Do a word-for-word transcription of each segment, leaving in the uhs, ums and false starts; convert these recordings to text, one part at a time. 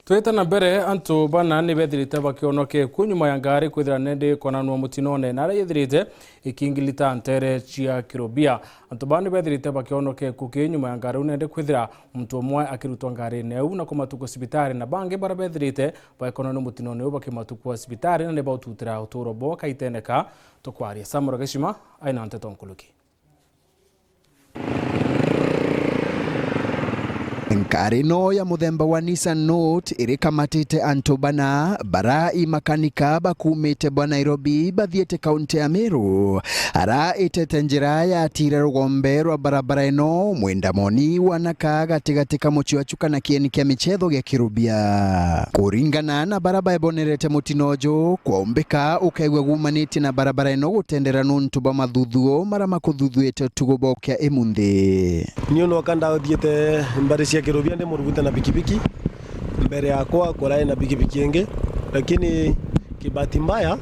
Twita na mbere, antu bana ni bethirite bakionoka ikuo nyuma ya ngari kwithira nendi konanua mutinone na aria yethirite ikingilita ntere cia Kirubia. Antu bana ni bethirite bakionoka ikuo ki nyuma ya ngari iu nendi kwithira muntu umwe akirutwa ngarine iu na kumatukwa cibitari, na bangi baria bethirite bakonanua mutinone iu bakimatukwa cibitari na ni baututira uturo bwao kaiteneka. Tukwaria Samuel Gashima aina nteto nkuruki. Nkari no ya muthemba wa Nissan Note irikamatite antu bana bara i makanika bakumite bwa Nairobi bathiite kaunti ya Meru, ara itete njira yatire rugombe rwa barabara ino mwendamoni wa Naka gatigati ka mucii wa Chuka na kieni kia michetho gia Kirubia. Kuringana na bara baebonerete mutino uju, kwaumbika ukaigua gumanitie na barabara ino gutendera nuntu bwa mathuthuo mara makuthuthuite utugo bwa kia imunthi. Niu noka ndathiite mbari cia Kirubia ndi murugute na pikipiki mbere yakwa kurai na pikipiki ingi, lakini kibahati mbaya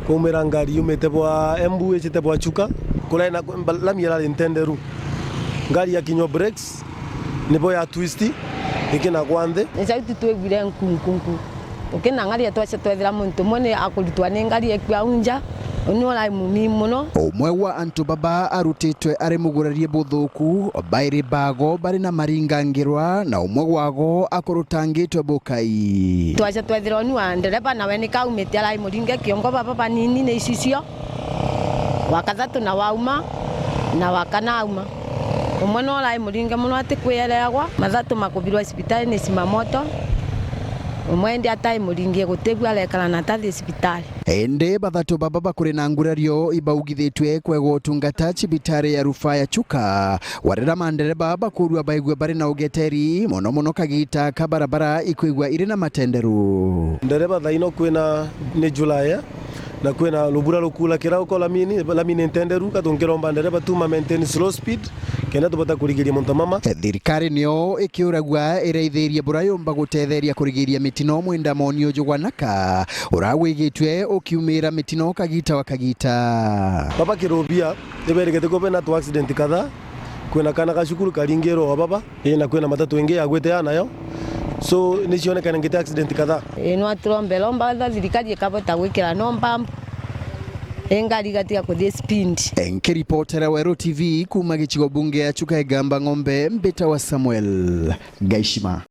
kwaumira ngari yumite bwa Embu icite bwa Chuka, kurai na mba-, lami irari ntenderu, ngari ya kinywa brakes nibo ya twist ikina kwa nthi. Ni jau tu twigwire nkunkunku. Tukinangaria twaca twethira muntu umwe ni akuritwa ni ngari ekua au nja, uni urai mumi mono. Umwe wa antu baba arutitwe ari mugurarie buthuku, bairi bago bari na maringangirwa, na umwe wago akurutangitwe bukai. Twaca twethira uni wa ndereba nawe ni kaumite arai muringe kiongo baba banini ni icicio, wa kathatu na wauma, na wa kana auma. Umwe no urai muringe mono ati kwiereagwa, mathatu makubirwa cibitari ni cimamoto, umwe indi atai muringie gutibua arekara na tathi cibitari. Indi bathatu baba bakuri na ngurario ibaugithitwe kwegwa utungata cibitari ya rufaa ya Chuka, warira mandereba bakurua baigua bari na ugeteri, mono mono kagita ka barabara ikwigua iri na matenderu. Ndereba thaino kwina ni July, eh? Na kwina rubura rukura kira uko lamini, lamini ntenderu, ka tunkiromba ndereba tu ma maintain slow speed, kenda tubota kurigiria mantu mama. Thirikari nio ikiuragua iraithirie bura yumba gutetheria kurigiria mitino mwendamoni uju gwa Naka, uragwigitwe ukiumira mitino kagita wa kagita. Baba Kirubia, iberigete kuba na tu accident kadhaa, kwina kana ka cukuru karingirwe o baba. Ii, na kwina matatu ingi yagwite ya nayo. So, ni cionekane ngite accident kadhaa. Ii, no turombe romba tha thirikari ikabota gwikira no mbambu. Ii, ngari igatiga kuthii speed. Nkiripotera Weru T V kuuma gicigo bunge ya Chuka Igamba Ng'ombe, mbita wa Samuel Gaishima.